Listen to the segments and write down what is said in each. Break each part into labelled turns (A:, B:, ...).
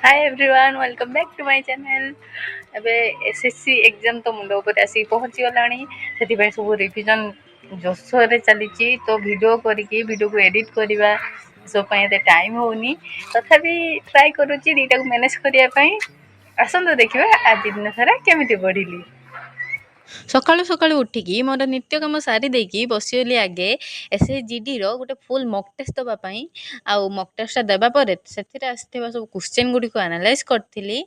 A: Hi everyone, welcome back to my channel. ଏବେ SSC exam ତ ମୁଣ୍ଡ ଉପରେ ଆସିକି ପହଞ୍ଚିଗଲାଣି, ସେଥିପାଇଁ ସବୁ ରିଭିଜନ୍ ଜୋରସୋରରେ ଚାଲିଛି। ତ ଭିଡ଼ିଓ କରିକି ଭିଡ଼ିଓକୁ ଏଡ଼ିଟ୍ କରିବା ଏସବୁ ପାଇଁ ଏତେ ଟାଇମ୍ ହେଉନି। ତଥାପି ଟ୍ରାଏ କରୁଛି ଦୁଇଟାକୁ ମ୍ୟାନେଜ୍ କରିବା ପାଇଁ। ଆସନ୍ତୁ ଦେଖିବା ଆଜି ଦିନ ସାରା କେମିତି ପଢ଼ିଲି। ସକାଳୁ ସକାଳୁ ଉଠିକି ମୋର ନିତ୍ୟ କାମ ସାରି ଦେଇକି ବସିଗଲି ଆଗେ ଏସ୍ଏସ୍ଜିଡ଼ିର ଗୋଟେ ଫୁଲ୍ ମକ୍ ଟେଷ୍ଟ ଦେବା ପାଇଁ। ଆଉ ମକ୍ ଟେଷ୍ଟଟା ଦେବା ପରେ ସେଥିରେ ଆସିଥିବା ସବୁ କୋଶ୍ଚିନ୍ ଗୁଡ଼ିକୁ ଆନାଲାଇଜ୍ କରିଥିଲି।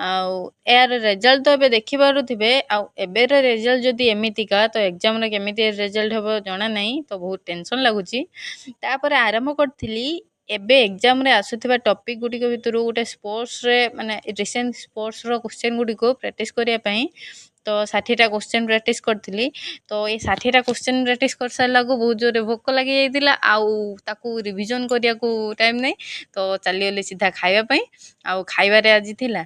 A: ଆଉ ଏହାର ରେଜଲ୍ଟ ତ ଏବେ ଦେଖିପାରୁଥିବେ। ଆଉ ଏବେର ରେଜଲ୍ଟ ଯଦି ଏମିତିକା, ତ ଏକ୍ଜାମ୍ରେ କେମିତି ରେଜଲ୍ଟ ହେବ ଜଣା ନାହିଁ, ତ ବହୁତ ଟେନସନ୍ ଲାଗୁଛି। ତାପରେ ଆରମ୍ଭ କରିଥିଲି ଏବେ ଏକ୍ଜାମ୍ରେ ଆସୁଥିବା ଟପିକ୍ ଗୁଡ଼ିକ ଭିତରୁ ଗୋଟେ ସ୍ପୋର୍ଟସରେ, ମାନେ ରିସେଣ୍ଟ ସ୍ପୋର୍ଟସର କୋଶ୍ଚିନ୍ ଗୁଡ଼ିକୁ ପ୍ରାକ୍ଟିସ୍ କରିବା ପାଇଁ। ତ 60ଟା କୋଶ୍ଚିନ୍ ପ୍ରାକ୍ଟିସ୍ କରିଥିଲି। ତ ଏ 60ଟା କୋଶ୍ଚିନ୍ ପ୍ରାକ୍ଟିସ୍ କରିସାରିଲାକୁ ବହୁତ ଜୋରରେ ଭୋକ ଲାଗିଯାଇଥିଲା, ଆଉ ତାକୁ ରିଭିଜନ୍ କରିବାକୁ ଟାଇମ୍ ନାହିଁ। ତ ଚାଲିଗଲି ସିଧା ଖାଇବା ପାଇଁ। ଆଉ ଖାଇବାରେ ଆଜି ଥିଲା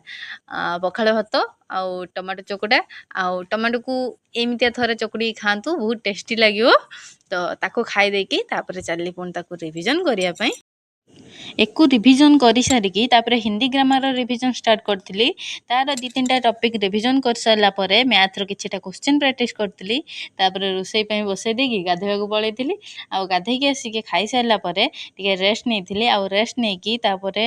A: ପଖାଳ ଭାତ ଆଉ ଟମାଟୋ ଚକଟା। ଆଉ ଟମାଟୋକୁ ଏମିତିଆ ଥରେ ଚକୁଡ଼ିକି ଖାଆନ୍ତୁ, ବହୁତ ଟେଷ୍ଟି ଲାଗିବ। ତ ତାକୁ ଖାଇ ଦେଇକି ତାପରେ ଚାଲିଲି ପୁଣି ତାକୁ ରିଭିଜନ୍ କରିବା ପାଇଁ। ଏକୁ ରିଭିଜନ୍ କରିସାରିକି ତାପରେ ହିନ୍ଦୀ ଗ୍ରାମାର ରିଭିଜନ୍ ଷ୍ଟାର୍ଟ କରିଥିଲି। ତାର ଦୁଇ ତିନିଟା ଟପିକ୍ ରିଭିଜନ୍ କରିସାରିଲା ପରେ ମ୍ୟାଥର କିଛିଟା କୋଶ୍ଚିନ୍ ପ୍ରାକ୍ଟିସ୍ କରିଥିଲି। ତାପରେ ରୋଷେଇ ପାଇଁ ବସେଇ ଦେଇକି ଗାଧୋଇବାକୁ ପଳେଇଥିଲି। ଆଉ ଗାଧୋଇକି ଆସିକି ଖାଇସାରିଲା ପରେ ଟିକେ ରେଷ୍ଟ ନେଇଥିଲି। ଆଉ ରେଷ୍ଟ ନେଇକି ତାପରେ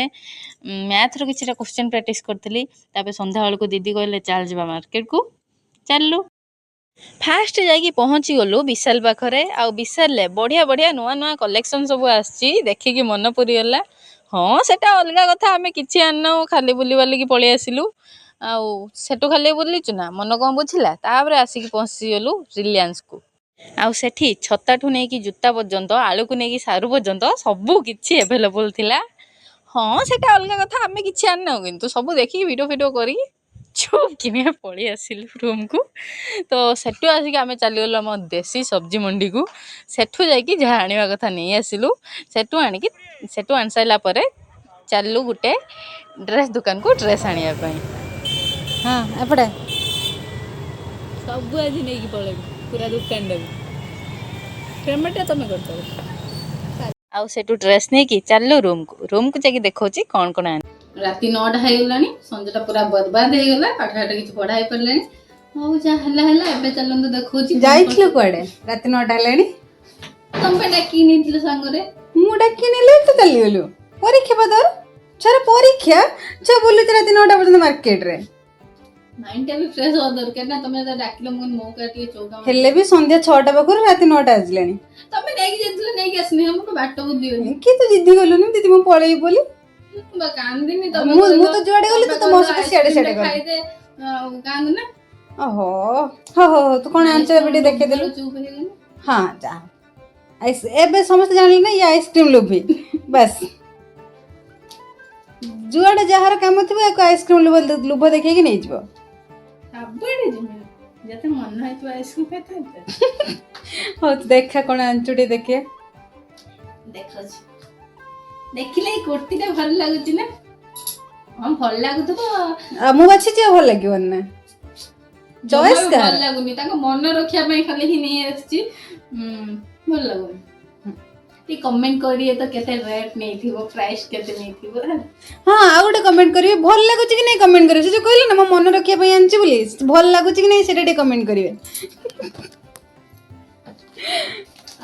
A: ମ୍ୟାଥର କିଛିଟା କୋଶ୍ଚିନ୍ ପ୍ରାକ୍ଟିସ୍ କରିଥିଲି। ତାପରେ ସନ୍ଧ୍ୟାବେଳକୁ ଦିଦି କହିଲେ ଚାଲ ଯିବା ମାର୍କେଟକୁ, ଚାଲିଲୁ। ଫାଷ୍ଟ ଯାଇକି ପହଞ୍ଚିଗଲୁ ବିଶାଲ ପାଖରେ। ଆଉ ବିଶାଲରେ ବଢ଼ିଆ ବଢ଼ିଆ ନୂଆ ନୂଆ କଲେକ୍ସନ୍ ସବୁ ଆସିଛି, ଦେଖିକି ମନ ପୁରିଗଲା। ହଁ, ସେଟା ଅଲଗା କଥା, ଆମେ କିଛି ଆଣିନାହୁଁ, ଖାଲି ବୁଲି ବାଲିକି ପଳେଇ ଆସିଲୁ। ଆଉ ସେଠୁ ଖାଲି ବୁଲିଛୁ ନା ମନ କ'ଣ ବୁଝିଲା। ତାପରେ ଆସିକି ପହଞ୍ଚିଗଲୁ ରିଲାଏନ୍ସକୁ। ଆଉ ସେଠି ଛତାଠୁ ନେଇକି ଜୁତା ପର୍ଯ୍ୟନ୍ତ, ଆଳୁକୁ ନେଇକି ସାରୁ ପର୍ଯ୍ୟନ୍ତ ସବୁ କିଛି ଆଭେଲେବୁଲ୍ ଥିଲା। ହଁ, ସେଟା ଅଲଗା କଥା, ଆମେ କିଛି ଆଣିନାହୁଁ, କିନ୍ତୁ ସବୁ ଦେଖିକି ଭିଡ଼ିଓ ଫିଡ଼ିଓ କରିକି ଚୁପ୍ କିନା ପଳେଇ ଆସିଲୁ ରୁମ୍କୁ। ତ ସେଠୁ ଆସିକି ଆମେ ଚାଲିଗଲୁ ଆମ ଦେଶୀ ସବଜି ମଣ୍ଡିକୁ। ସେଠୁ ଯାଇକି ଯାହା ଆଣିବା କଥା ନେଇ ଆସିଲୁ। ସେଠୁ ଆଣି ସାରିଲା ପରେ ଚାଲିଲୁ ଗୋଟେ ଡ୍ରେସ୍ ଦୋକାନକୁ ଡ୍ରେସ୍ ଆଣିବା ପାଇଁ।
B: ହଁ, ଏପଟେ।
A: ସବୁ ଆଜି ନେଇକି ପଳେଇବି ପୁରା ଦୋକାନଟାକୁ, ପେମେଣ୍ଟଟା ତମେ କରିଦେବ। ଆଉ ସେଠୁ ଡ୍ରେସ୍ ନେଇକି ଚାଲିଲୁ ରୁମ୍କୁ। ରୁମ୍କୁ ଯାଇକି ଦେଖାଉଛି କ'ଣ କ'ଣ ଆଣି। ରାତି 9ଟା ହେଇଗଲାଣି, ସଞ୍ଜଟା ପୁରା ବର୍ବାଦ ହେଇଗଲା, ପାଠ କିଛି ପଢ଼ା ହେଇପାରିଲାନି। ହଉ, ଯାହା ହେଲା ହେଲା। ଏବେ ଚାଲନ୍ତୁ ଦେଖଉଛି।
B: ଯାଇଥିଲୁ କୁଆଡେ? ରାତି 9ଟା ହେଲାଣି।
A: ତମ ପାଇଁ ଡାକିକି ନେଇଥିଲ ସାଙ୍ଗରେ।
B: ମୁଁ ଡାକି ନେଲି, ତୁ ଚାଲିଗଲୁ। ପରୀକ୍ଷା ବା ତୋର, ଛୁଆର ପରୀକ୍ଷା, ଛୁଆ ବୁଲୁଛି ରାତି 9ଟା ପର୍ଯ୍ୟନ୍ତ ମାର୍କେଟରେ।
A: ମାଇଣ୍ଡଟା ବି ଫ୍ରେଶ ହବା ଦରକାର ନା। ତମେ ଯେତେବେଳେ ଡାକିଲ, ମୁଁ କହିଲି ମଉକା ଟିକେ ଚୌକା ମାରି-
B: ହେଲେ ବି ସନ୍ଧ୍ୟା 6ଟା ପାଖରୁ ରାତି 9ଟା ବାଜିଲାଣି।
A: ତମେ ନେଇକି ଯାଇଥିଲ, ନେଇକି ଆସିନି। ମୁଁ ବାଟ ବୁଲିଗଲି।
B: କି ତୁ ଜିଦି ଗଲୁନି ଦିଦି ମୁଁ ପଳେଇବି ବୋଲି।
A: ମୁଁ ବା କାନ୍ଦିନି। ତମେ
B: ମୁଁ ତ ଯୁଆଡେ ଗଲି ତୁ ତ ମୋ ସହିତ ସିଆଡେ ସିଆଡେ ଗଲୁ।
A: ଖାଇଦେ ଆଉ କାନ୍ଦ ନା।
B: ଓହୋ, ହଉ ହଉ ହଉ, ତୁ କଣ ଆଣିଛୁ ଏବେ ଟିକେ ଦେଖେଇଦେଲୁ।
A: ଚୁପ୍ ହେଇଗଲି।
B: ହଁ, ଯା ଆଇସ୍। ଏବେ ସମସ୍ତେ ଜାଣିଲେ ନା ଇଏ ଆଇସ୍କ୍ରିମ୍ ଲୋଭି। ବାସ୍, ଯୁଆଡେ ଯାହାର କାମ ଥିବ, ୟାକୁ ଆଇସ୍କ୍ରିମ୍ ଲୋଭ ଦେଖେଇକି ନେଇଯିବ।
A: ସବୁଆଡେ ଯିବି, ଯେତେ ମନ ହେଇଥିବ ଆଇସ୍କ୍ରିମ୍ ଖାଇଥାନ୍ତେ।
B: ହଉ, ତୁ ଦେଖା, କଣ ଆଣିଛୁ ଟିକେ ଦେଖିବା।
A: ଦେଖୁଛି। ଦେଖିଲେ ଏଇ କୁର୍ତ୍ତୀଟା ଭଲ ଲାଗୁଛି ନା? ହଁ, ଭଲ ଲାଗୁଥିବ।
B: ଆଉ ମୁଁ ବାଛିଛି, ଆଉ ଭଲ ଲାଗିବନି ନା? ଚଏସ୍
A: ଜମା ବି ଭଲ
B: କାହାର?
A: ଲାଗୁନି। ତାଙ୍କ ମନ ରଖିବା ପାଇଁ ଖାଲି ହିଁ ନେଇ ଆସିଛି। ଭଲ ଲାଗୁନି। ଟିକେ କମେଣ୍ଟ କରିବେ ତ କେତେ ରେଟ୍ ନେଇଥିବ, ପ୍ରାଇସ୍ କେତେ ନେଇଥିବ।
B: ହଁ, ଆଉ ଗୋଟେ କମେଣ୍ଟ କରିବେ, ଭଲ ଲାଗୁଛି କି ନାଇଁ କମେଣ୍ଟ କରିବେ। ସେ ଯୋଉ କହିଲେ ନା ମୋ ମନ ରଖିବା ପାଇଁ ଆଣିଛି ବୋଲି, ଭଲ ଲାଗୁଛି କି ନାଇଁ ସେଇଟା ଟିକେ କମେଣ୍ଟ କରିବେ।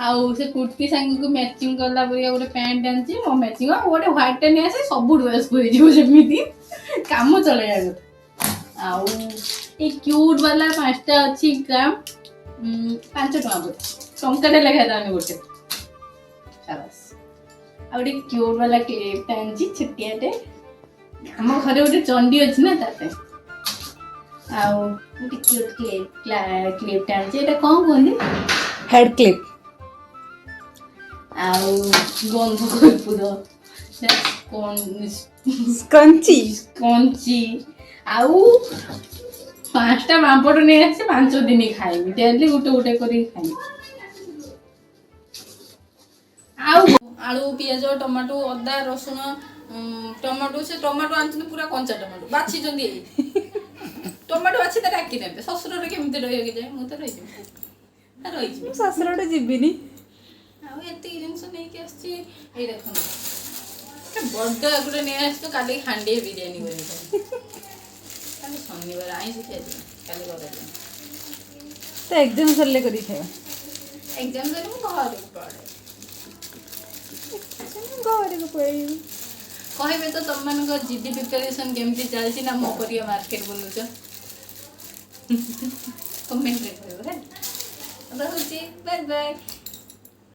A: ଆଉ ସେ କୁର୍ତ୍ତି ସାଙ୍ଗକୁ ମ୍ୟାଚିଂ କଲା ପରିକା ଗୋଟେ ପ୍ୟାଣ୍ଟ ଆଣିଛି ମୋ ମ୍ୟାଚିଂ। ଆଉ ଗୋଟେ ହ୍ୱାଇଟ୍ଟା ନେଇ ଆସେ, ସବୁ ଡ୍ରେସ୍କୁ ହେଇଯିବ, ସେମିତି କାମ ଚଳେଇବା କଥା। ଆଉ ଏଇ କ୍ୟୁଟ୍ ବାଲା 5ଟା ଅଛି ଗ୍ରାମ, 5 ଟଙ୍କା ବୋଧେ, ଟଙ୍କାଟେ ଲେଖା ଯାଉନି ଗୋଟେ। ସାବାସ୍। ଆଉ ଗୋଟେ କ୍ୟୁଟ୍ ବାଲା କ୍ଲିପ୍ଟା ଆଣିଛି ଛୋଟିଆଟେ, ଆମ ଘରେ ଗୋଟେ ଚଣ୍ଡି ଅଛି ନା, ତା ପାଇଁ। ଆଉ ଗୋଟେ କ୍ୟୁଟ୍ କ୍ଲିପ୍ଟା ଆଣିଛି। ଏଇଟା କ'ଣ କୁହନ୍ତି?
B: Head clip.
A: ଆଉ ଗନ୍ଧ କର୍ପୂର କ'ଣ?
B: ସ୍କ୍ରଞ୍ଚି।
A: କଞ୍ଚି। ଆଉ 5ଟା ପାମ୍ପଡ଼ ନେଇ ଆସିଛି, 5 ଦିନ ଖାଇବି, ଡେଲି ଗୋଟେ ଗୋଟେ କରିକି ଖାଇବି। ଆଉ ଆଳୁ, ପିଆଜ, ଟମାଟୋ, ଅଦା, ରସୁଣ, ଟମାଟୋ। ସେ ଟମାଟୋ ଆଣିଛନ୍ତି ପୁରା କଞ୍ଚା ଟମାଟୋ ବାଛିଛନ୍ତି। ଏଇ ଟମାଟୋ ବାଛି ତ ଡାକି ନେବେ। ଶ୍ୱଶୁରରେ କେମିତି ରହିବ କି ଯାଏ? ମୁଁ ତ ରହିଯିବି, ରହିଯିବି।
B: ମୁଁ ଶ୍ୱଶୁରଟେ ଯିବିନି।
A: ଆଉ ଏତିକି ଜିନିଷ ନେଇକି ଆସିଛି। ଏଇ ଦେଖନ୍ତୁ। ବଡ଼ ଗୋଟେ ନେଇ ଆସିଛୁ, କାଲି ହାଣ୍ଡିଏ ବିରିୟାନୀ କରିକି ଖାଇବୁ। କାଲି ଶନିବାର, ଆଇଁଷ ଖିଆଯିବ କାଲି କରାଯିବ।
B: ତ ଏକ୍ଜାମ୍ ସରିଲେ କରିକି ଖାଇବା।
A: ଏକ୍ଜାମ୍ ସରି ମୁଁ ଘରକୁ ପଳେଇବି।
B: ଘରକୁ ପଳେଇବି।
A: କହିବେ ତ, ତମମାନଙ୍କ ଜିଡି ପ୍ରିପାରେସନ୍ କେମିତି ଚାଲିଛି ନା ମୋ ପରିକା ମାର୍କେଟ ବୁଲୁଛ? କମେଣ୍ଟରେ କହିବ। ହେଲା, ରହୁଛି, ବାଏ ବାଏ।